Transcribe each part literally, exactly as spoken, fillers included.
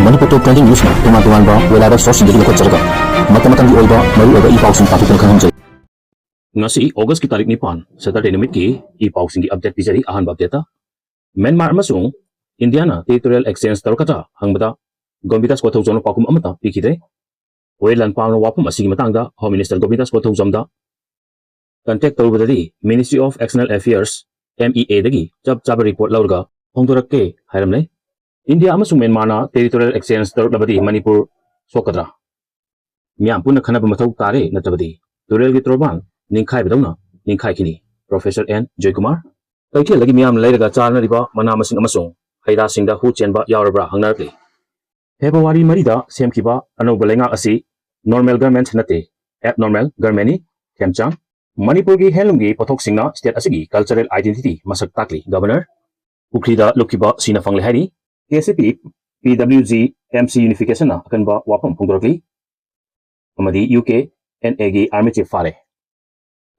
ꯃꯅꯤꯄꯨꯔ ꯇꯣꯞ trending ꯅ꯭ꯌꯨꯁꯅ ꯇꯣꯉꯥꯟ ꯇꯣꯉꯥꯟꯕ web ꯁꯣꯔꯁꯁꯤꯡꯗꯒꯤ ꯂꯧꯈꯠꯆꯔꯒ ꯃꯇꯝ ꯃꯇꯝꯒꯤ ꯑꯣꯏꯕ ꯃꯔꯨꯑꯣꯏꯕ ꯏ ꯄꯥꯎꯁꯤꯡ ꯄꯥꯊꯣꯛꯇꯨꯅ ꯈꯪꯍꯟꯖꯔꯤ꯫ ꯉꯁꯤ ꯑꯣꯒꯁꯀꯤ ꯇꯥꯔꯤꯛ ꯅꯤꯄꯥꯟ, ꯁꯦꯇꯔꯗꯦ ꯅꯨꯃꯤꯠꯀꯤ ꯏ ꯄꯥꯎꯁꯤꯡꯒꯤ ꯑꯞꯗꯦꯠ ꯄꯤꯖꯔꯤ꯫ ꯑꯍꯥꯟꯕ ꯑꯞꯗꯦꯠꯇ, ꯃ꯭ꯌꯥꯟꯃꯥꯔ ꯑꯃꯁꯨꯡ ꯏꯟꯗꯤꯌꯥꯅ ꯇꯦꯔꯤꯇꯣꯔꯤꯌꯦꯜ ꯑꯦꯛꯁꯆꯦꯟꯖ ꯇꯧꯔꯛꯀꯗ꯭ꯔꯥ ꯍꯪꯕꯗ ꯒꯣꯕꯤꯟꯗꯥꯁ ꯀꯣꯟꯊꯧꯖꯝꯅ ꯄꯥꯎꯈꯨꯝ ꯑꯃꯠꯇ ꯄꯤꯈꯤꯗ꯭ꯔꯦ꯫ ꯍꯣꯏ ꯂꯥꯟ ꯄꯥꯎꯅ ꯋꯥꯐꯝ ꯑꯁꯤꯒꯤ ꯃꯇꯥꯡꯗ ꯍꯣꯝ ꯃꯤꯅꯤꯁꯇꯔ ꯒꯣꯕꯤꯟꯗꯥꯁ ꯀꯣꯟꯊꯧꯖꯝꯗ ꯀꯟꯇꯦꯛ ꯇꯧꯔꯨꯕꯗꯗꯤ Ministry of External Affairs, M E A, ꯗꯒꯤ ꯆꯞ ꯆꯥꯕ ꯔꯤꯄꯣꯔꯠ ꯂꯧꯔꯒ ꯐꯣꯡꯗꯣꯔꯛꯀꯦ ꯍꯥꯏꯔꯝꯂꯦ꯫ ꯏꯟꯗꯤꯌꯥ ꯑꯃꯁꯨꯡ ꯃ꯭ꯌꯥꯟꯃꯥꯔꯅ ꯇꯦꯔꯤꯇꯣꯔꯤꯌꯦꯜ ꯑꯦꯛꯁꯆꯦꯟꯖ ꯇꯧꯔꯛꯂꯕꯗꯤ ꯃꯅꯤꯄꯨꯔ ꯁꯣꯛꯀꯗ꯭ꯔꯥ? ꯃꯤꯌꯥꯝ ꯄꯨꯟꯅ ꯈꯟꯅꯕ ꯃꯊꯧ ꯇꯥꯔꯦ, ꯅꯠꯇ꯭ꯔꯕꯗꯤ ꯇꯨꯔꯦꯜꯒꯤ ꯇꯣꯔꯕꯥꯟ ꯅꯤꯡꯈꯥꯏꯕꯗꯧꯅ ꯅꯤꯡꯈꯥꯏꯈꯤꯅꯤ꯫ Professor N Joykumar. ꯀꯩꯊꯦꯜꯗꯒꯤ ꯃꯤꯌꯥꯝ ꯂꯩꯔꯒ ꯆꯥꯅꯔꯤꯕ ꯃꯅꯥ ꯃꯁꯤꯡ ꯑꯃꯁꯨꯡ ꯍꯩ ꯔꯥꯁꯤꯡꯗ ꯍꯨ ꯆꯦꯟꯕ ꯌꯥꯎꯔꯕ꯭ꯔꯥ ꯍꯪꯅꯔꯛꯂꯤ꯫ ꯐꯦꯕ꯭ꯔꯨꯋꯥꯔꯤ ꯃꯔꯤꯗ ꯁꯦꯝꯈꯤꯕ ꯑꯅꯧꯕ ꯂꯩꯉꯥꯛ ꯑꯁꯤ ꯅꯣꯔꯃꯦꯜ ꯒꯔꯃꯦꯟ ꯅꯠꯇꯦ, ꯑꯦꯕꯅꯣꯔꯃꯦꯜ ꯒꯔꯃꯦꯟꯅꯤ꯫ ꯈꯦꯝꯆꯥꯟ꯫ ꯃꯅꯤꯄꯨꯔꯒꯤ ꯍꯦꯟꯂꯨꯝꯒꯤ ꯄꯣꯠꯊꯣꯛꯁꯤꯡꯅ ꯁ꯭ꯇꯦꯠ ꯑꯁꯤꯒꯤ ꯀꯜꯆꯔꯦꯜ ꯑꯥꯏꯗꯦꯟꯇꯤꯇꯤ ꯃꯁꯛ ꯇꯥꯛꯂꯤ꯫ ꯒꯕꯔꯅꯔ꯫ ꯄꯨꯈ꯭ꯔꯤꯗ ꯂꯨꯞꯈꯤꯕ ꯁꯤꯅ ꯐꯪꯂꯦ ꯍꯥꯏꯔꯤ꯫ ꯀꯦ ꯁꯤ ꯄꯤ, ꯄꯤ ꯗꯕ꯭ꯂꯤꯎ ꯖꯤ, ꯑꯦꯝ ꯁꯤ ꯌꯨꯅꯤꯐꯤꯀꯦꯁꯟꯅ ꯑꯀꯟꯕ ꯋꯥꯐꯝ ꯐꯣꯡꯗꯣꯔꯛꯂꯤ꯫ ꯑꯃꯗꯤ ꯌꯨ ꯀꯦ ꯑꯦꯟ ꯑꯦꯒꯤ ꯑꯥꯔꯃꯤ ꯆꯤꯐ ꯐꯥꯔꯦ꯫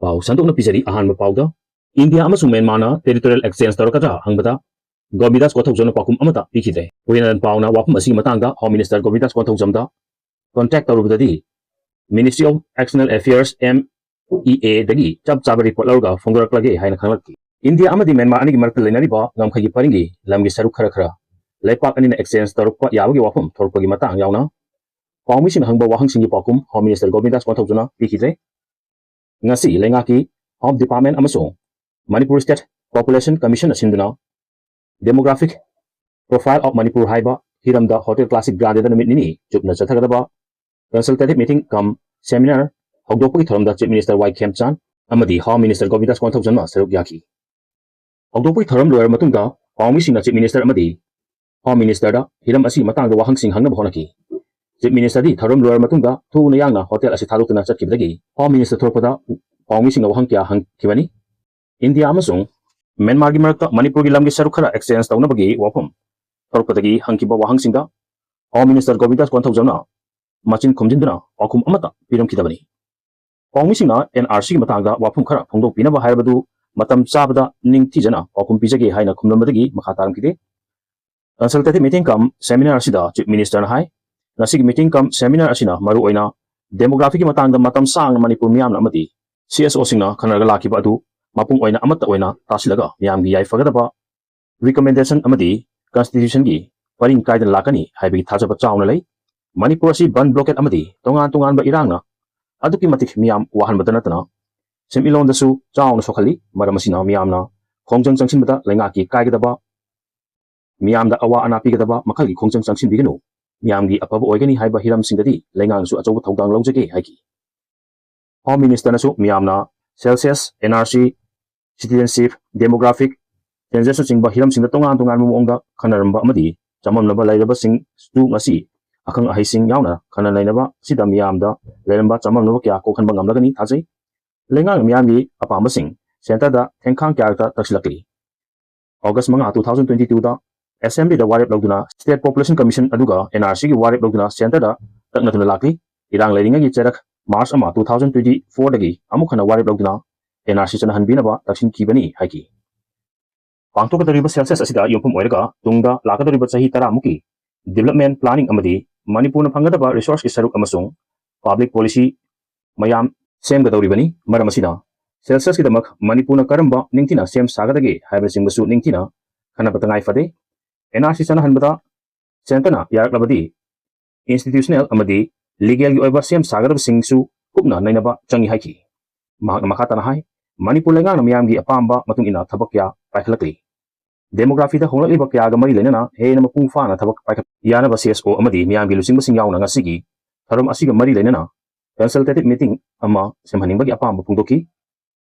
ꯄꯥꯎ ꯁꯟꯗꯣꯛꯅ ꯄꯤꯖꯔꯤ꯫ ꯑꯍꯥꯟꯕ ꯄꯥꯎꯗ, ꯏꯟꯗꯤꯌꯥ ꯑꯃꯁꯨꯡ ꯃ꯭ꯌꯥꯟꯃꯥꯔꯅ ꯇꯦꯔꯤꯇꯣꯔꯤꯌꯦꯜ ꯑꯦꯛꯁꯆꯦꯟꯖ ꯇꯧꯔꯛꯀꯗ꯭ꯔꯥ ꯍꯪꯕꯗ ꯒꯣꯕꯤꯟꯗꯥꯁ ꯀꯣꯟꯊꯧꯖꯝꯅ ꯄꯥꯎꯈꯨꯝ ꯑꯃꯠꯇ ꯄꯤꯈꯤꯗ꯭ꯔꯦ꯫ ꯍꯨꯏꯅꯥꯟ ꯄꯥꯎꯅ ꯋꯥꯐꯝ ꯑꯁꯤꯒꯤ ꯃꯇꯥꯡꯗ ꯍꯣꯝ ꯃꯤꯅꯤꯁꯇꯔ ꯒꯣꯕꯤꯟꯗꯥꯁ ꯀꯣꯟꯊꯧꯖꯝꯗ ꯀꯟꯇꯦꯛ ꯇꯧꯔꯨꯕꯗꯗꯤ Ministry of External Affairs, M E A, ꯗꯒꯤ ꯆꯞ ꯆꯥꯕ ꯔꯤꯄꯣꯔꯠ ꯂꯧꯔꯒ ꯐꯣꯡꯗꯣꯔꯛꯂꯒꯦ ꯍꯥꯏꯅ ꯈꯪꯂꯛꯈꯤ꯫ ꯏꯟꯗꯤꯌꯥ ꯑꯃꯗꯤ ꯃ꯭ꯌꯥꯟꯃꯥꯔ ꯑꯅꯤꯒꯤ ꯃꯔꯛꯇ ꯂꯩꯅꯔꯤꯕ ꯉꯝꯈꯩꯒꯤ ꯄꯔꯤꯡꯒꯤ ꯂꯝꯒꯤ ꯁꯔꯨꯛ ꯈꯔ ꯈꯔ ꯂꯩꯄꯥꯛ ꯑꯅꯤꯅ ꯑꯦꯛꯁꯆꯦꯟꯖ ꯇꯧꯔꯛꯄ ꯌꯥꯕꯒꯤ ꯋꯥꯐꯝ ꯊꯣꯔꯛꯄꯒꯤ ꯃꯇꯥꯡ ꯌꯥꯎꯅ ꯄꯥꯎꯃꯤꯁꯤꯡꯅ ꯍꯪꯕ ꯋꯥꯍꯪꯁꯤꯡꯒꯤ ꯄꯥꯎꯈꯨꯝ ꯍꯣꯝ ꯃꯤꯅꯤꯁꯇꯔ ꯒꯣꯕꯤꯟꯗꯥꯁ ꯀꯣꯟꯊꯧꯖꯝꯅ ꯄꯤꯈꯤꯗ꯭ꯔꯦ꯫ ꯉꯁꯤ ꯂꯩꯉꯥꯛꯀꯤ ꯍꯣꯝ ꯗꯤꯄꯥꯔꯠꯃꯦꯟ ꯑꯃꯁꯨꯡ ꯃꯅꯤꯄꯨꯔ ꯁ꯭ꯇꯦꯠ ꯄꯣꯄꯨꯂꯦꯁꯟ ꯀꯃꯤꯁꯟꯅ ꯁꯤꯟꯗꯨꯅ Demographic Profile of Manipur ꯍꯥꯏꯕ ꯍꯤꯔꯝꯗ ꯍꯣꯇꯦꯜ ꯀ꯭ꯂꯥꯁꯤꯛ ꯒ꯭ꯔꯥꯟꯗꯦꯗ ꯅꯨꯃꯤꯠ ꯅꯤꯅꯤ ꯆꯨꯞꯅ ꯆꯠꯊꯒꯗꯕ ꯀꯟꯁꯜꯇꯦꯇꯤꯚ ꯃꯤꯇꯤꯡ ꯀꯝ ꯁꯦꯃꯤꯅꯥꯔ ꯍꯧꯗꯣꯛꯄꯒꯤ ꯊꯧꯔꯝꯗ ꯆꯤꯐ ꯃꯤꯅꯤꯁꯇꯔ ꯋꯥꯏ ꯈꯦꯝꯆꯥꯟ ꯑꯃꯗꯤ ꯍꯣꯝ ꯃꯤꯅꯤꯁꯇꯔ ꯒꯣꯕꯤꯟꯗꯥꯁ ꯀꯣꯟꯊꯧꯖꯝꯅ ꯁꯔꯨꯛ ꯌꯥꯈꯤ꯫ ꯍꯧꯗꯣꯛꯄꯒꯤ ꯊꯧꯔꯝ ꯂꯣꯏꯔꯕ ꯃꯇꯨꯡꯗ ꯄꯥꯎꯃꯤꯁꯤꯡꯅ ꯆꯤꯐ ꯃꯤꯅꯤꯁꯇꯔ ꯑꯃꯗꯤ ꯍꯣꯝ ꯃꯤꯅꯤꯁꯇꯔꯗ ꯍꯤꯔꯝ ꯑꯁꯤꯒꯤ ꯃꯇꯥꯡꯗ ꯋꯥꯍꯪꯁꯤꯡ ꯍꯪꯅꯕ ꯍꯣꯠꯅꯈꯤ꯫ ꯆꯤꯐ ꯃꯤꯅꯤꯁꯇꯔꯗꯤ ꯊꯧꯔꯝ ꯂꯣꯏꯔꯕ ꯃꯇꯨꯡꯗ ꯊꯨꯅ ꯌꯥꯡꯅ ꯍꯣꯇꯦꯜ ꯑꯁꯤ ꯊꯥꯗꯣꯛꯇꯨꯅ ꯆꯠꯈꯤꯕꯗꯒꯤ ꯍꯣꯝ ꯃꯤꯅꯤꯁꯇꯔ ꯊꯣꯛꯂꯛꯄꯗ ꯄꯥꯎꯃꯤꯁꯤꯡꯅ ꯋꯥꯍꯪ ꯀꯌꯥ ꯍꯪꯈꯤꯕꯅꯤ꯫ ꯏꯟꯗꯤꯌꯥ ꯑꯃꯁꯨꯡ ꯃ꯭ꯌꯥꯟꯃꯥꯔꯒꯤ ꯃꯔꯛꯇ ꯃꯅꯤꯄꯨꯔꯒꯤ ꯂꯝꯒꯤ ꯁꯔꯨꯛ ꯈꯔ ꯑꯦꯛꯁꯆꯦꯟꯖ ꯇꯧꯅꯕꯒꯤ ꯋꯥꯐꯝ ꯊꯣꯔꯛꯄꯗꯒꯤ ꯍꯪꯈꯤꯕ ꯋꯥꯍꯪꯁꯤꯡꯗ ꯍꯣꯝ ꯃꯤꯅꯤꯁꯇꯔ ꯒꯣꯕꯤꯟꯗꯥꯁ ꯀꯣꯟꯊꯧꯖꯝꯅ ꯃꯆꯤꯟ ꯈꯨꯝꯖꯤꯟꯗꯨꯅ ꯄꯥꯎꯈꯨꯝ ꯑꯃꯠꯇ ꯄꯤꯔꯝꯈꯤꯗꯕꯅꯤ꯫ ꯄꯥꯎꯃꯤꯁꯤꯡꯅ ꯑꯦꯟ ꯑꯥꯔ ꯁꯤꯒꯤ ꯃꯇꯥꯡꯗ ꯋꯥꯐꯝ ꯈꯔ ꯐꯣꯡꯗꯣꯛꯄꯤꯅꯕ ꯍꯥꯏꯔꯕꯗꯨ ꯃꯇꯝ ꯆꯥꯕꯗ ꯅꯤꯡꯊꯤꯖꯅ ꯄꯥꯎꯈꯨꯝ ꯄꯤꯖꯒꯦ ꯍꯥꯏꯅ ꯈꯨꯝꯂꯝꯕꯗꯒꯤ ꯃꯈꯥ ꯇꯥꯔꯝꯈꯤꯗꯦ꯫ Consultative meeting cum seminar ꯑꯁꯤꯗ Chief Minister ꯅ ꯍꯥꯏ, ꯉꯁꯤꯒꯤ meeting cum seminar ꯑꯁꯤꯅ ꯃꯔꯨꯑꯣꯏꯅ demography ꯒꯤ ꯃꯇꯥꯡꯗ ꯃꯇꯝ ꯁꯥꯡꯅ ꯃꯅꯤꯄꯨꯔ ꯃꯤꯌꯥꯝꯅ ꯑꯃꯗꯤ C S O ꯁꯤꯡꯅ ꯈꯟꯅꯔꯒ ꯂꯥꯛꯈꯤꯕ ꯑꯗꯨ ꯃꯄꯨꯡ ꯑꯣꯏꯅ ꯑꯃꯠꯇ ꯑꯣꯏꯅ ꯇꯥꯁꯤꯜꯂꯒ ꯃꯤꯌꯥꯝꯒꯤ ꯌꯥꯏꯐꯒꯗꯕ recommendation ꯑꯃꯗꯤ constitution ꯒꯤ ꯄꯔꯤꯡ ꯀꯥꯏꯗꯅ ꯂꯥꯛꯀꯅꯤ ꯍꯥꯏꯕꯒꯤ ꯊꯥꯖꯕ ꯆꯥꯎꯅ ꯂꯩ꯫ ꯃꯅꯤꯄꯨꯔ ꯑꯁꯤ ꯕꯟ blockade ꯑꯃꯗꯤ ꯇꯣꯉꯥꯟ ꯇꯣꯉꯥꯟꯕ ꯏꯔꯥꯡꯅ ꯑꯗꯨꯛꯀꯤ ꯃꯇꯤꯛ ꯃꯤꯌꯥꯝ ꯋꯥꯍꯟꯕꯗ ꯅꯠꯇꯅ ꯁꯦꯟꯃꯤꯠꯂꯣꯟꯗꯁꯨ ꯆꯥꯎꯅ ꯁꯣꯛꯍꯜꯂꯤ꯫ ꯃꯔꯝ ꯑꯁꯤꯅ ꯃꯤꯌꯥꯝꯅ ꯈꯣꯡꯖꯪ ꯆꯪꯁꯤꯟꯕꯗ ꯂꯩꯉꯥꯛꯀꯤ ꯀꯥꯏꯒꯗꯕ, ꯃꯤꯌꯥꯝꯗ ꯑꯋꯥ ꯑꯅꯥ ꯄꯤꯒꯗꯕ ꯃꯈꯜꯒꯤ ꯈꯣꯡꯖꯪ ꯆꯪꯁꯤꯟꯕꯤꯒꯅꯨ꯫ ꯃꯤꯌꯥꯝꯒꯤ ꯑꯐꯕ ꯑꯣꯏꯒꯅꯤ ꯍꯥꯏꯕ ꯍꯤꯔꯝꯁꯤꯡꯗꯗꯤ ꯂꯩꯉꯥꯛꯅꯁꯨ ꯑꯆꯧꯕ ꯊꯧꯗꯥꯡ ꯂꯧꯖꯒꯦ ꯍꯥꯏꯈꯤ꯫ Home Minister ꯅꯁꯨ ꯃꯤꯌꯥꯝꯅ census, N R C, citizenship, demographic changes ꯅꯆꯤꯡꯕ ꯍꯤꯔꯝꯁꯤꯡꯗ ꯇꯣꯉꯥꯟ ꯇꯣꯉꯥꯟꯕ ꯃꯑꯣꯡꯗ ꯈꯟꯅꯔꯝꯕ ꯑꯃꯗꯤ ꯆꯃꯝꯅꯕ ꯂꯩꯔꯕꯁꯤꯡꯁꯨ ꯉꯁꯤ ꯑꯈꯪ ꯑꯍꯩꯁꯤꯡ ꯌꯥꯎꯅ ꯈꯟꯅ ꯅꯩꯅꯕ ꯑꯁꯤꯗ ꯃꯤꯌꯥꯝꯗ ꯂꯩꯔꯝꯕ ꯆꯃꯝꯅꯕ ꯀꯌꯥ ꯀꯣꯛꯍꯟꯕ ꯉꯝꯂꯒꯅꯤ ꯊꯥꯖꯩ꯫ ꯂꯩꯉꯥꯛꯅ ꯃꯤꯌꯥꯝꯒꯤ ꯑꯄꯥꯝꯕꯁꯤꯡ centre ꯗ ꯊꯦꯡꯈꯥꯡ ꯀꯌꯥꯔꯛꯇ ꯇꯛꯁꯤꯜꯂꯛꯂꯤ꯫ August ꯃꯉꯥ, two thousand twenty two ꯗ Assembly ꯗ ꯋꯥꯔꯦꯞ ꯂꯧꯗꯨꯅ State Population Commission ꯑꯗꯨꯒ N R C ꯒꯤ ꯋꯥꯔꯦꯞ ꯂꯧꯗꯨꯅ centre ꯗ ꯇꯛꯅꯗꯨꯅ ꯂꯥꯛꯂꯤ꯫ ꯏꯔꯥꯡ ꯂꯩꯔꯤꯉꯩꯒꯤ ꯆꯩꯔꯛ March ꯑꯃ, two thousand twenty four ꯗꯒꯤ ꯑꯃꯨꯛ ꯍꯟꯅ ꯋꯥꯔꯦꯞ ꯂꯧꯗꯨꯅ N R C ꯆꯠꯅꯍꯟꯕꯤꯅꯕ ꯇꯛꯁꯤꯟꯈꯤꯕꯅꯤ ꯍꯥꯏꯈꯤ꯫ ꯄꯥꯡꯊꯣꯛꯀꯗꯧꯔꯤꯕ census ꯑꯁꯤꯗ ꯌꯨꯝꯐꯝ ꯑꯣꯏꯔꯒ ꯇꯨꯡꯗ ꯂꯥꯛꯀꯗꯧꯔꯤꯕ ꯆꯍꯤ ꯇꯔꯥ ꯃꯨꯛꯀꯤ development planning ꯑꯃꯗꯤ ꯃꯅꯤꯄꯨꯔꯅ ꯐꯪꯒꯗꯕ resource ꯀꯤ ꯁꯔꯨꯛ ꯑꯃꯁꯨꯡ public policy ꯃꯌꯥꯝ ꯁꯦꯝꯒꯗꯧꯔꯤꯕꯅꯤ꯫ ꯃꯔꯝ ꯑꯁꯤꯅ census ꯀꯤꯗꯃꯛ ꯃꯅꯤꯄꯨꯔꯅ ꯀꯔꯝꯕ ꯅꯤꯡꯊꯤꯅ ꯁꯦꯝ ꯁꯥꯒꯗꯒꯦ ꯍꯥꯏꯕꯅꯆꯤꯡꯕꯁꯨ ꯅꯤꯡꯊꯤꯅ ꯈꯟꯅꯕ ꯇꯉꯥꯏ ꯐꯗꯦ꯫ N R C ꯆꯠꯅꯍꯟꯕꯗ centre ꯅ ꯌꯥꯔꯛꯂꯕꯗꯤ institutional ꯑꯃꯗꯤ legal ꯒꯤ ꯑꯣꯏꯕ ꯁꯦꯝ ꯁꯥꯒꯗꯕꯁꯤꯡꯁꯨ ꯀꯨꯞꯅ ꯅꯩꯅꯕ ꯆꯪꯏ ꯍꯥꯏꯈꯤ꯫ ꯃꯍꯥꯛꯅ ꯃꯈꯥ ꯇꯥꯅ ꯍꯥꯏ, ꯃꯅꯤꯄꯨꯔ ꯂꯩꯉꯥꯛꯅ ꯃꯤꯌꯥꯝꯒꯤ ꯑꯄꯥꯝꯕ ꯃꯇꯨꯡ ꯏꯟꯅ ꯊꯕꯛ ꯀꯌꯥ ꯄꯥꯏꯈꯠꯂꯛꯂꯤ꯫ Demography ꯗ ꯍꯣꯡꯂꯛꯂꯤꯕ ꯀꯌꯥꯒ ꯃꯔꯤ ꯂꯩꯅꯅ ꯍꯦꯟꯅ ꯃꯄꯨꯡ ꯐꯥꯅ ꯊꯕꯛ ꯄꯥꯏꯈꯠ ꯌꯥꯅꯕ C S O ꯑꯃꯗꯤ ꯃꯤꯌꯥꯝꯒꯤ ꯂꯨꯆꯤꯡꯕꯁꯤꯡ ꯌꯥꯎꯅ ꯉꯁꯤꯒꯤ ꯊꯧꯔꯝ ꯑꯁꯤꯒ ꯃꯔꯤ ꯂꯩꯅꯅ consultative meeting ꯑꯃ ꯁꯦꯝꯍꯟꯅꯤꯡꯕꯒꯤ ꯑꯄꯥꯝꯕ ꯐꯣꯡꯗꯣꯛꯈꯤ꯫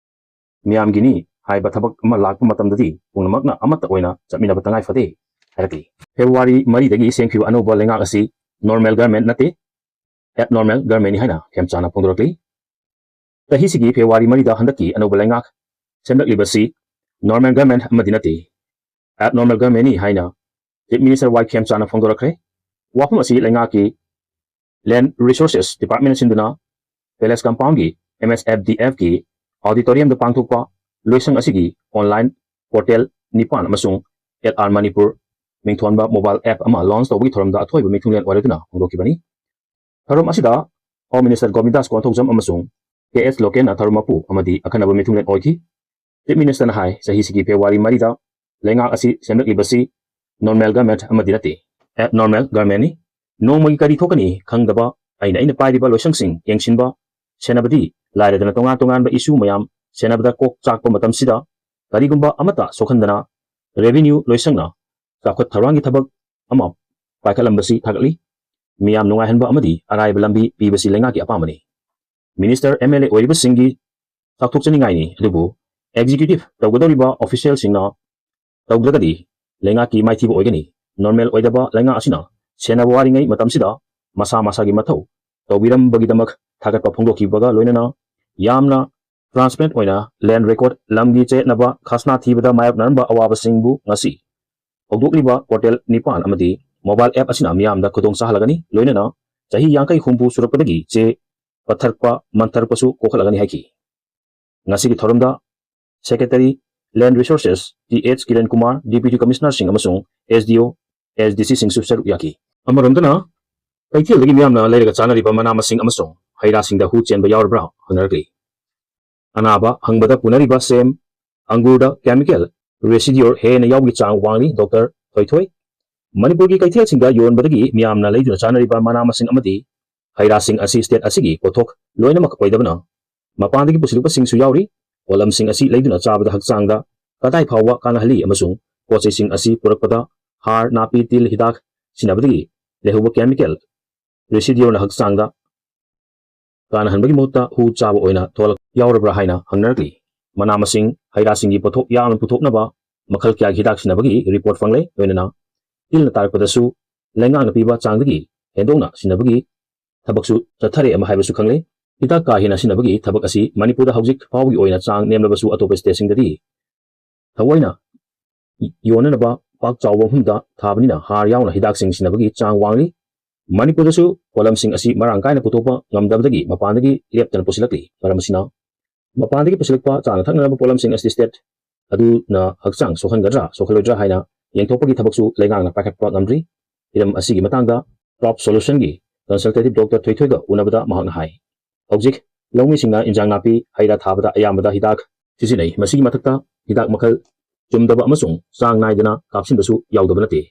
ꯃꯤꯌꯥꯝꯒꯤꯅꯤ ꯍꯥꯏꯕ ꯊꯕꯛ ꯑꯃ ꯂꯥꯛꯄ ꯃꯇꯝꯗꯗꯤ ꯄꯨꯝꯅꯃꯛꯅ ꯑꯃꯠꯇ ꯑꯣꯏꯅ ꯆꯠꯃꯤꯟꯅꯕ ꯇꯉꯥꯏ ꯐꯗꯦ ꯍꯥꯏꯔꯛꯂꯤ꯫ February ꯃꯔꯤꯗꯒꯤ ꯁꯦꯝꯈꯤꯕ ꯑꯅꯧꯕ ꯂꯩꯉꯥꯛ ꯑꯁꯤ normal government ꯅꯠꯇꯦ, abnormal government ꯅꯤ ꯍꯥꯏꯅ ꯈꯦꯝꯆꯥꯅ ꯐꯣꯡꯗꯣꯔꯛꯂꯤ꯫ ꯆꯍꯤꯁꯤꯒꯤ February ꯃꯔꯤꯗ ꯍꯟꯗꯛꯀꯤ ꯑꯅꯧꯕ ꯂꯩꯉꯥꯛ ꯁꯦꯝꯂꯛꯂꯤꯕꯁꯤ normal government ꯑꯃꯗꯤ ꯅꯠꯇꯦ, abnormal government ꯅꯤ ꯍꯥꯏꯅ Chief Minister ꯋꯥꯏ ꯈꯦꯝꯆꯥꯅ ꯐꯣꯡꯗꯣꯔꯛꯈ꯭ꯔꯦ꯫ ꯋꯥꯐꯝ ꯑꯁꯤ ꯂꯩꯉꯥꯛꯀꯤ Land Resources Department ꯁꯤꯟꯗꯨꯅ Palace Compound ꯒꯤ M S F D F ꯀꯤ auditorium ꯗ ꯄꯥꯡꯊꯣꯛꯄ ꯂꯣꯏꯁꯪ ꯑꯁꯤꯒꯤ online portal ꯅꯤꯄꯥꯟ ꯑꯃꯁꯨꯡ L R Manipur ꯃꯤꯡꯊꯣꯟꯕ mobile app ꯑꯃ launch ꯇꯧꯕꯒꯤ ꯊꯧꯔꯝꯗ ꯑꯊꯣꯏꯕ ꯃꯤꯊꯨꯡꯂꯦꯟ ꯑꯣꯏꯔꯗꯨꯅ ꯐꯣꯡꯗꯣꯛꯈꯤꯕꯅꯤ꯫ ꯊꯧꯔꯝ ꯑꯁꯤꯗ Home Minister ꯒꯣꯕꯤꯟꯗꯥꯁ ꯀꯣꯟꯊꯧꯖꯝ ꯑꯃꯁꯨꯡ ꯀꯦ ꯑꯦꯁ ꯂꯣꯀꯦꯟꯅ ꯊꯧꯔꯝ ꯃꯄꯨ ꯑꯃꯗꯤ ꯑꯈꯟꯅꯕ ꯃꯤꯊꯨꯡꯂꯦꯟ ꯑꯣꯏꯈꯤ꯫ Chief Ministerꯅ ꯍꯥꯏ, ꯆꯍꯤꯁꯤꯒꯤ February ꯃꯔꯤꯗ ꯂꯩꯉꯥꯛ ꯑꯁꯤ ꯁꯦꯝꯂꯛꯂꯤꯕꯁꯤ normal government ꯑꯃꯗꯤ ꯅꯠꯇꯦ, abnormal governmentꯅꯤ꯫ ꯅꯣꯡꯃꯒꯤ ꯀꯔꯤ ꯊꯣꯛꯀꯅꯤ ꯈꯪꯗꯕ, ꯑꯩꯅ ꯑꯩꯅ ꯄꯥꯏꯔꯤꯕ ꯂꯣꯏꯁꯪꯁꯤꯡ ꯌꯦꯡꯁꯤꯟꯕ, ꯁꯦꯟꯅꯕꯗꯤ ꯂꯥꯏꯔꯗꯅ ꯇꯣꯉꯥꯟ ꯇꯣꯉꯥꯟꯕ issue ꯃꯌꯥꯝ ꯁꯦꯟꯅꯕꯗ ꯀꯣꯛ ꯆꯥꯛꯄ ꯃꯇꯝꯁꯤꯗ ꯀꯔꯤꯒꯨꯝꯕ ꯑꯃꯠꯇ ꯁꯣꯛꯍꯟꯗꯅ revenue ꯂꯣꯏꯁꯪꯅ ꯆꯥꯎꯈꯠ ꯊꯧꯔꯥꯡꯒꯤ ꯊꯕꯛ ꯑꯃ ꯄꯥꯏꯈꯠꯂꯝꯕꯁꯤ ꯊꯥꯒꯠꯂꯤ꯫ ꯃꯤꯌꯥꯝ ꯅꯨꯡꯉꯥꯏꯍꯟꯕ ꯑꯃꯗꯤ ꯑꯔꯥꯏꯕ ꯂꯝꯕꯤ ꯄꯤꯕꯁꯤ ꯂꯩꯉꯥꯛꯀꯤ ꯑꯄꯥꯝꯕꯅꯤ꯫ Minister, M L A ꯑꯣꯏꯔꯤꯕꯁꯤꯡꯒꯤ ꯆꯥꯎꯊꯣꯛꯆꯅꯤꯡꯉꯥꯏꯅꯤ, ꯑꯗꯨꯕꯨ executive ꯇꯧꯒꯗꯧꯔꯤꯕ officialꯁꯤꯡꯅ ꯇꯧꯗ꯭ꯔꯒꯗꯤ ꯂꯩꯉꯥꯛꯀꯤ ꯃꯥꯏꯊꯤꯕ ꯑꯣꯏꯒꯅꯤ꯫ Normal ꯑꯣꯏꯗꯕ ꯂꯩꯉꯥꯛ ꯑꯁꯤꯅ ꯁꯦꯟꯅꯕ ꯋꯥꯔꯤꯉꯩ ꯃꯇꯝꯁꯤꯗ ꯃꯁꯥ ꯃꯁꯥꯒꯤ ꯃꯊꯧ ꯇꯧꯕꯤꯔꯝꯕꯒꯤꯗꯃꯛ ꯊꯥꯒꯠꯄ ꯐꯣꯡꯗꯣꯛꯈꯤꯕꯒ ꯂꯣꯏꯅꯅ ꯌꯥꯝꯅ transparent ꯑꯣꯏꯅ land record, ꯂꯝꯒꯤ ꯆꯌꯦꯠꯅꯕ, ꯈꯥꯖꯅꯥ ꯊꯤꯕꯗ ꯃꯥꯌꯣꯛꯅꯔꯝꯕ ꯑꯋꯥꯕꯁꯤꯡꯕꯨ ꯉꯁꯤ ꯍꯧꯗꯣꯛꯂꯤꯕ portal ꯅꯤꯄꯥꯟ ꯑꯃꯗꯤ mobile app ꯑꯁꯤꯅ ꯃꯤꯌꯥꯝꯗ ꯈꯨꯗꯣꯡ ꯆꯥꯍꯜꯂꯒꯅꯤ, ꯂꯣꯏꯅꯅ ꯆꯍꯤ ꯌꯥꯡꯈꯩ ꯍꯨꯝꯐꯨ ꯁꯨꯔꯛꯄꯗꯒꯤ ꯆꯦ ꯄꯠꯊꯔꯛꯄ, ꯃꯟꯊꯔꯛꯄꯁꯨ ꯀꯣꯛꯍꯜꯂꯒꯅꯤ ꯍꯥꯏꯈꯤ꯫ ꯉꯁꯤꯒꯤ ꯊꯧꯔꯝꯗ Secretary Land Resources T H Kiran Kumar, Deputy Commissionerꯁꯤꯡ ꯑꯃꯁꯨꯡ S D O, S D Cꯁꯤꯡꯁꯨ ꯁꯔꯨꯛ ꯌꯥꯈꯤ꯫ ꯑꯃꯔꯣꯝꯗꯅ, ꯀꯩꯊꯦꯜꯗꯒꯤ ꯃꯤꯌꯥꯝꯅ ꯂꯩꯔꯒ ꯆꯥꯅꯔꯤꯕ ꯃꯅꯥ ꯃꯁꯤꯡ ꯑꯃꯁꯨꯡ ꯍꯩ ꯔꯥꯁꯤꯡꯗ ꯍꯨ ꯆꯦꯟꯕ ꯌꯥꯎꯔꯕ꯭ꯔꯥ ꯍꯪꯅꯔꯛꯂꯤ꯫ ꯑꯅꯥꯕ ꯍꯪꯕꯗ ꯄꯨꯅꯔꯤꯕ ꯁꯦꯝ, ꯑꯪꯒꯨꯔꯗ chemical residue ꯍꯦꯟꯅ ꯌꯥꯎꯕꯒꯤ ꯆꯥꯡ ꯋꯥꯡꯂꯤ꯫ ꯗꯣꯛꯇꯔ ꯊꯣꯏꯊꯣꯏ, ꯃꯅꯤꯄꯨꯔꯒꯤ ꯀꯩꯊꯦꯜꯁꯤꯡꯗ ꯌꯣꯟꯕꯗꯒꯤ ꯃꯤꯌꯥꯝꯅ ꯂꯩꯗꯨꯅ ꯆꯥꯅꯔꯤꯕ ꯃꯅꯥ ꯃꯁꯤꯡ ꯑꯃꯗꯤ ꯍꯩ ꯔꯥꯁꯤꯡ ꯑꯁꯤ state ꯑꯁꯤꯒꯤ ꯄꯣꯠꯊꯣꯛ ꯂꯣꯏꯅꯃꯛ ꯑꯣꯏꯗꯕꯅ, ꯃꯄꯥꯟꯗꯒꯤ ꯄꯨꯁꯤꯜꯂꯛꯄꯁꯤꯡꯁꯨ ꯌꯥꯎꯔꯤ꯫ ꯄꯣꯠꯂꯝꯁꯤꯡ ꯑꯁꯤ ꯂꯩꯗꯨꯅ ꯆꯥꯕꯗ ꯍꯛꯆꯥꯡꯗ ꯀꯗꯥꯏ ꯐꯥꯎꯕ ꯀꯥꯟꯅꯍꯜꯂꯤ ꯑꯃꯁꯨꯡ ꯄꯣꯠ ꯆꯩꯁꯤꯡ ꯑꯁꯤ ꯄꯨꯔꯛꯄꯗ ꯍꯥꯔ, ꯅꯥꯄꯤ, ꯇꯤꯜ ꯍꯤꯗꯥꯛ ꯁꯤꯖꯤꯟꯅꯕꯗꯒꯤ ꯂꯩꯍꯧꯕ chemical residueꯅ ꯍꯛꯆꯥꯡꯗ ꯀꯥꯟꯅꯍꯟꯕꯒꯤ ꯃꯍꯨꯠꯇ ꯍꯨ ꯆꯥꯕ ꯑꯣꯏꯅ ꯊꯣꯛꯂꯛ ꯌꯥꯎꯔꯕ꯭ꯔꯥ ꯍꯥꯏꯅ ꯍꯪꯅꯔꯛꯂꯤ꯫ ꯃꯅꯥ ꯃꯁꯤꯡ, ꯍꯩ ꯔꯥꯁꯤꯡꯒꯤ ꯄꯣꯠꯊꯣꯛ ꯌꯥꯝꯅ ꯄꯨꯊꯣꯛꯅꯕ ꯃꯈꯜ ꯀꯌꯥꯒꯤ ꯍꯤꯗꯥꯛ ꯁꯤꯖꯤꯟꯅꯕꯒꯤ report ꯐꯪꯂꯦ꯫ ꯂꯣꯏꯅꯅ ꯇꯤꯜꯅ ꯇꯥꯔꯛꯄꯗꯁꯨ ꯂꯩꯉꯥꯛꯅ ꯄꯤꯕ ꯆꯥꯡꯗꯒꯤ ꯍꯦꯟꯗꯣꯛꯅ ꯁꯤꯖꯤꯟꯅꯕꯒꯤ ꯊꯕꯛꯁꯨ ꯆꯠꯊꯔꯦ ꯑꯃ ꯍꯥꯏꯕꯁꯨ ꯈꯪꯂꯦ꯫ ꯍꯤꯗꯥꯛ ꯀꯥ ꯍꯦꯟꯅ ꯁꯤꯖꯤꯟꯅꯕꯒꯤ ꯊꯕꯛ ꯑꯁꯤ ꯃꯅꯤꯄꯨꯔꯗ ꯍꯧꯖꯤꯛ ꯐꯥꯎꯕꯒꯤ ꯑꯣꯏꯅ ꯆꯥꯡ ꯅꯦꯝꯂꯕꯁꯨ ꯑꯇꯣꯞꯄ stateꯁꯤꯡꯗꯗꯤ ꯊꯑꯣꯏꯅ ꯌꯣꯟꯅꯅꯕ ꯄꯥꯛ ꯆꯥꯎꯕ ꯃꯐꯝꯗ ꯊꯥꯕꯅꯤꯅ ꯍꯥꯔ ꯌꯥꯎꯅ ꯍꯤꯗꯥꯛꯁꯤꯡ ꯁꯤꯖꯤꯟꯅꯕꯒꯤ ꯆꯥꯡ ꯋꯥꯡꯂꯤ꯫ ꯃꯅꯤꯄꯨꯔꯗꯁꯨ ꯄꯣꯠꯂꯝꯁꯤꯡ ꯑꯁꯤ ꯃꯔꯥꯡ ꯀꯥꯏꯅ ꯄꯨꯊꯣꯛꯄ ꯉꯝꯗꯕꯗꯒꯤ ꯃꯄꯥꯟꯗꯒꯤ ꯂꯦꯞꯇꯅ ꯄꯨꯁꯤꯜꯂꯛꯂꯤ꯫ ꯃꯔꯝ ꯑꯁꯤꯅ, ꯃꯄꯥꯟꯗꯒꯤ ꯄꯨꯁꯤꯜꯂꯛꯄ ꯆꯥꯅ ꯊꯛꯅꯅꯕ ꯄꯣꯠꯂꯝꯁꯤꯡ ꯑꯁꯤ state ꯑꯗꯨꯅ ꯍꯛꯆꯥꯡ ꯁꯣꯛꯍꯟꯒꯗ꯭ꯔꯥ ꯁꯣꯛꯍꯜꯂꯣꯏꯗ꯭ꯔꯥ ꯍꯥꯏꯅ ꯌꯦꯡꯊꯣꯛꯄꯒꯤ ꯊꯕꯛꯁꯨ ꯂꯩꯉꯥꯛꯅ ꯄꯥꯏꯈꯠꯄ ꯉꯝꯗ꯭ꯔꯤ꯫ ꯍꯤꯔꯝ ꯑꯁꯤꯒꯤ ꯃꯇꯥꯡꯗ Crop Solutionꯒꯤ Consultative Doctor ꯊꯣꯏꯊꯣꯏꯒ ꯎꯅꯕꯗ ꯃꯍꯥꯛꯅ ꯍꯥꯏ, ꯍꯧꯖꯤꯛ ꯂꯧꯃꯤꯁꯤꯡꯅ ꯏꯟꯖꯥꯡ ꯅꯥꯄꯤ, ꯍꯩ ꯔꯥ ꯊꯥꯕꯗ ꯑꯌꯥꯝꯕꯗ ꯍꯤꯗꯥꯛ ꯁꯤꯖꯤꯟꯅꯩ꯫ ꯃꯁꯤꯒꯤ ꯃꯊꯛꯇ ꯍꯤꯗꯥꯛ ꯃꯈꯜ ꯆꯨꯝꯗꯕ ꯑꯃꯁꯨꯡ ꯆꯥꯡ ꯅꯥꯏꯗꯅ ꯀꯥꯞꯁꯤꯟꯕꯁꯨ ꯌꯥꯎꯗꯕ ꯅꯠꯇꯦ꯫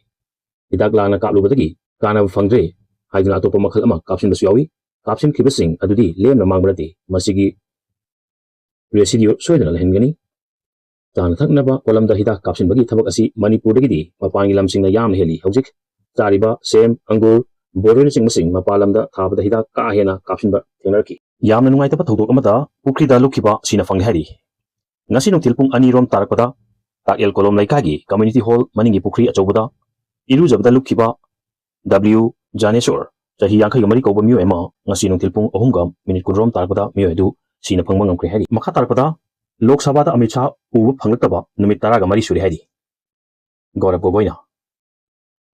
ꯍꯤꯗꯥꯛ ꯂꯥꯡꯅ ꯀꯥꯞꯂꯨꯕꯗꯒꯤ ꯀꯥꯟꯅꯕ ꯐꯪꯗ꯭ꯔꯦ ꯍꯥꯏꯗꯨꯅ ꯑꯇꯣꯞꯄ ꯃꯈꯜ ꯑꯃ ꯀꯥꯞꯁꯤꯟꯕꯁꯨ ꯌꯥꯎꯏ꯫ ꯀꯥꯞꯁꯤꯟꯈꯤꯕꯁꯤꯡ ꯑꯗꯨꯗꯤ ꯂꯦꯝꯅ ꯃꯥꯡꯕ ꯅꯠꯇꯦ, ꯃꯁꯤꯒꯤ residue ꯁꯣꯏꯗꯅ ꯂꯩꯍꯟꯒꯅꯤ꯫ ꯆꯥꯅ ꯊꯛꯅꯕ ꯄꯣꯠꯂꯝꯗ ꯍꯤꯗꯥꯛ ꯀꯥꯞꯁꯤꯟꯕꯒꯤ ꯊꯕꯛ ꯑꯁꯤ ꯃꯅꯤꯄꯨꯔꯗꯒꯤꯗꯤ ꯃꯄꯥꯟꯒꯤ ꯂꯝꯁꯤꯡꯅ ꯌꯥꯝꯅ ꯍꯦꯜꯂꯤ꯫ ꯍꯧꯖꯤꯛ ꯆꯥꯔꯤꯕ ꯁꯦꯝ, ꯑꯪꯒꯨꯔ, ꯕꯣꯔꯣꯏꯅꯆꯤꯡꯕꯁꯤꯡ ꯃꯄꯥꯟ ꯂꯝꯗ ꯊꯥꯕꯗ ꯍꯤꯗꯥꯛ ꯀꯥ ꯍꯦꯟꯅ ꯀꯥꯞꯁꯤꯟꯕ ꯊꯦꯡꯅꯔꯛꯈꯤ꯫ ꯌꯥꯝꯅ ꯅꯨꯡꯉꯥꯏꯇꯕ ꯊꯧꯗꯣꯛ ꯑꯃꯗ ꯄꯨꯈ꯭ꯔꯤꯗ ꯂꯨꯞꯈꯤꯕ ꯁꯤꯅ ꯐꯪꯂꯦ ꯍꯥꯏꯔꯤ꯫ ꯉꯁꯤ ꯅꯨꯡꯊꯤꯜ ꯄꯨꯡ ꯑꯅꯤ ꯔꯣꯝ ꯇꯥꯔꯛꯄꯗ ꯇꯥꯛꯌꯦꯜ ꯀꯣꯂꯣꯝ ꯂꯩꯀꯥꯏꯒꯤ community hall ꯃꯅꯤꯡꯒꯤ ꯄꯨꯈ꯭ꯔꯤ ꯑꯆꯧꯕꯗ ꯏꯔꯨꯖꯕꯗ ꯂꯨꯞꯈꯤꯕ W ꯖꯥꯅꯦꯁꯣꯔ, ꯆꯍꯤ ꯌꯥꯡꯈꯩꯒ ꯃꯔꯤ ꯀꯧꯕ ꯃꯤꯑꯣꯏ ꯑꯃ ꯉꯁꯤ ꯅꯨꯡꯊꯤꯜ ꯄꯨꯡ ꯑꯍꯨꯝꯒ ꯃꯤꯅꯤꯠ ꯀꯨꯟ ꯔꯣꯝ ꯇꯥꯔꯛꯄꯗ ꯃꯤꯑꯣꯏ ꯑꯗꯨ ꯁꯤꯅ ꯐꯪꯕ ꯉꯝꯈ꯭ꯔꯦ ꯍꯥꯏꯔꯤ꯫ ꯃꯈꯥ ꯇꯥꯔꯛꯄꯗ ꯂꯣꯛ ꯁꯚꯥꯗ ꯑꯃꯤꯠ ꯁꯥꯍ ꯎꯕ ꯐꯪꯂꯛꯇꯕ ꯅꯨꯃꯤꯠ ꯇꯔꯥꯒ ꯃꯔꯤ ꯁꯨꯔꯦ ꯍꯥꯏꯔꯤ꯫ ꯒꯧꯔꯕ ꯒꯣꯒꯣꯏꯅ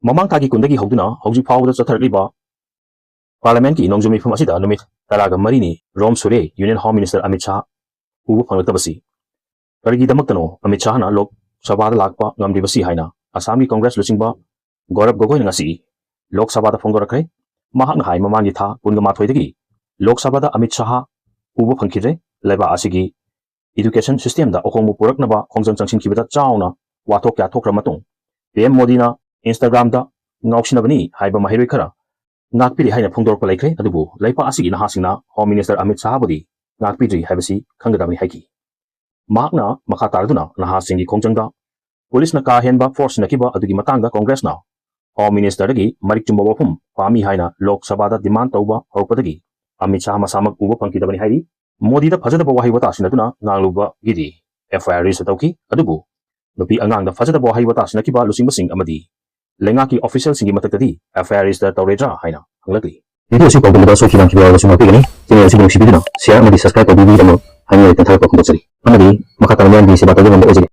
ꯃꯃꯥꯡ ꯊꯥꯒꯤ ꯀꯨꯟꯗꯒꯤ ꯍꯧꯗꯨꯅ ꯍꯧꯖꯤꯛ ꯐꯥꯎꯕꯗ ꯆꯠꯊꯔꯛꯂꯤꯕ Parliamentꯀꯤ ꯅꯣꯡꯖꯨ ꯃꯤꯐꯝ ꯑꯁꯤꯗ ꯅꯨꯃꯤꯠ ꯇꯔꯥꯒ ꯃꯔꯤꯅꯤ ꯔꯣꯝ ꯁꯨꯔꯦ Union Home Minister Amit Shah ꯎꯕ ꯐꯪꯂꯛꯇꯕꯁꯤ꯫ ꯀꯔꯤꯒꯤꯗꯃꯛꯇꯅꯣ ꯑꯃꯤꯠ ꯁꯥꯍꯅ ꯂꯣꯛ ꯁꯚꯥꯗ ꯂꯥꯛꯄ ꯉꯝꯗ꯭ꯔꯤꯕꯁꯤ ꯍꯥꯏꯅ ꯑꯁꯥꯝꯒꯤ Congress ꯂꯨꯆꯤꯡꯕ ꯒꯧꯔꯕ ꯒꯣꯒꯣꯏꯅ ꯉꯁꯤ ꯂꯣꯛ ꯁꯚꯥꯗ ꯐꯣꯡꯗꯣꯔꯛꯈ꯭ꯔꯦ꯫ ꯃꯍꯥꯛꯅ ꯍꯥꯏ, ꯃꯃꯥꯡꯒꯤ ꯊꯥ ꯀꯨꯟꯒ ꯃꯥꯊꯣꯏꯗꯒꯤ ꯂꯣꯛ ꯁꯚꯥꯗ ꯑꯃꯤꯠ ꯁꯥꯍ ꯎꯕ ꯐꯪꯈꯤꯗ꯭ꯔꯦ꯫ ꯂꯩꯕꯥꯛ ꯑꯁꯤꯒꯤ education systemꯗ ꯑꯍꯣꯡꯕ ꯄꯨꯔꯛꯅꯕ ꯈꯣꯡꯖꯪ ꯆꯪꯁꯤꯟꯈꯤꯕꯗ ꯆꯥꯎꯅ ꯋꯥꯊꯣꯛ ꯀꯌꯥ ꯊꯣꯛꯈ꯭ꯔ ꯃꯇꯨꯡ PM ꯃꯣꯗꯤꯅ Instagramꯗ ꯉꯥꯎꯁꯤꯟꯅꯕꯅꯤ ꯍꯥꯏꯕ ꯃꯍꯩꯔꯣꯏ ꯈꯔ ꯉꯥꯛꯄꯤꯔꯤ ꯍꯥꯏꯅ ꯐꯣꯡꯗꯣꯔꯛꯄ ꯂꯩꯈ꯭ꯔꯦ꯫ ꯑꯗꯨꯕꯨ ꯂꯩꯄꯥꯛ ꯑꯁꯤꯒꯤ ꯅꯍꯥꯁꯤꯡꯅ Home Minister ꯑꯃꯤꯠ ꯁꯥꯍꯕꯨꯗꯤ ꯉꯥꯛꯄꯤꯗ꯭ꯔꯤ ꯍꯥꯏꯕꯁꯤ ꯈꯪꯒꯗꯕꯅꯤ ꯍꯥꯏꯈꯤ꯫ ꯃꯍꯥꯛꯅ ꯃꯈꯥ ꯇꯥꯔꯗꯨꯅ ꯅꯍꯥꯁꯤꯡꯒꯤ ꯈꯣꯡꯖꯪꯗ ꯄꯨꯂꯤꯁꯅ ꯀꯥ ꯍꯦꯟꯕ force ꯁꯤꯟꯅꯈꯤꯕ ꯑꯗꯨꯒꯤ ꯃꯇꯥꯡꯗ Congressꯅ Home Ministerꯗꯒꯤ ꯃꯔꯤꯛ ꯆꯨꯝꯕ ꯋꯥꯐꯝ ꯄꯥꯝꯃꯤ ꯍꯥꯏꯅ ꯂꯣꯛ ꯁꯚꯥꯗ demand ꯇꯧꯕ ꯍꯧꯔꯛꯄꯗꯒꯤ ꯑꯃꯤꯠ ꯁꯥꯍ ꯃꯁꯥꯃꯛ ꯎꯕ ꯐꯪꯈꯤꯗꯕꯅꯤ ꯍꯥꯏꯔꯤ꯫ ꯃꯣꯗꯤꯗ ꯐꯖꯗꯕ ꯋꯥꯍꯩ ꯋꯥꯇꯥ ꯁꯤꯟꯅꯗꯨꯅ ꯉꯥꯡꯂꯨꯕꯒꯤꯗꯤ FIR register ꯇꯧꯈꯤ꯫ ꯑꯗꯨꯕꯨ ꯅꯨꯄꯤ ꯑꯉꯥꯡꯗ ꯐꯖꯗꯕ ꯋꯥꯍꯩ ꯋꯥꯇꯥ ꯁꯤꯟꯅꯈꯤꯕ ꯂꯨꯆꯤꯡꯕꯁꯤꯡ ꯑꯃꯗꯤ ꯂꯩꯉꯥꯛꯀꯤ officialꯁꯤꯡꯒꯤ ꯃꯊꯛꯇꯗꯤ FIR register ꯇꯧꯔꯣꯏꯗ꯭ꯔꯥ ꯍꯥꯏꯅ ꯍꯪꯂꯛꯂꯤ꯫ Video ꯑꯁꯤ ꯄꯥꯎꯗꯝꯕꯗ ꯁꯣꯏꯈꯤ ꯂꯥꯟꯈꯤꯕ ꯌꯥꯎꯔꯕꯁꯨ ꯉꯥꯛꯄꯤꯒꯅꯤ꯫ Channel ꯑꯁꯤꯕꯨ ꯅꯨꯡꯁꯤꯕꯤꯗꯨꯅ share ꯑꯃꯗꯤ subscribe ꯇꯧꯕꯤꯕꯒꯤꯗꯃꯛ ꯍꯥꯏꯅꯤꯡꯉꯥꯏ ꯂꯩꯇꯅ ꯊꯥꯒꯠꯄ ꯐꯣꯡꯗꯣꯛꯆꯔꯤ꯫ ꯑꯃꯗꯤ ꯃꯈꯥ ꯇꯥꯅ ꯃꯤꯌꯥꯝꯒꯤ ꯁꯦꯕꯥ ꯇꯧꯕ ꯉꯝꯕ ꯑꯣꯏꯖꯒꯦ꯫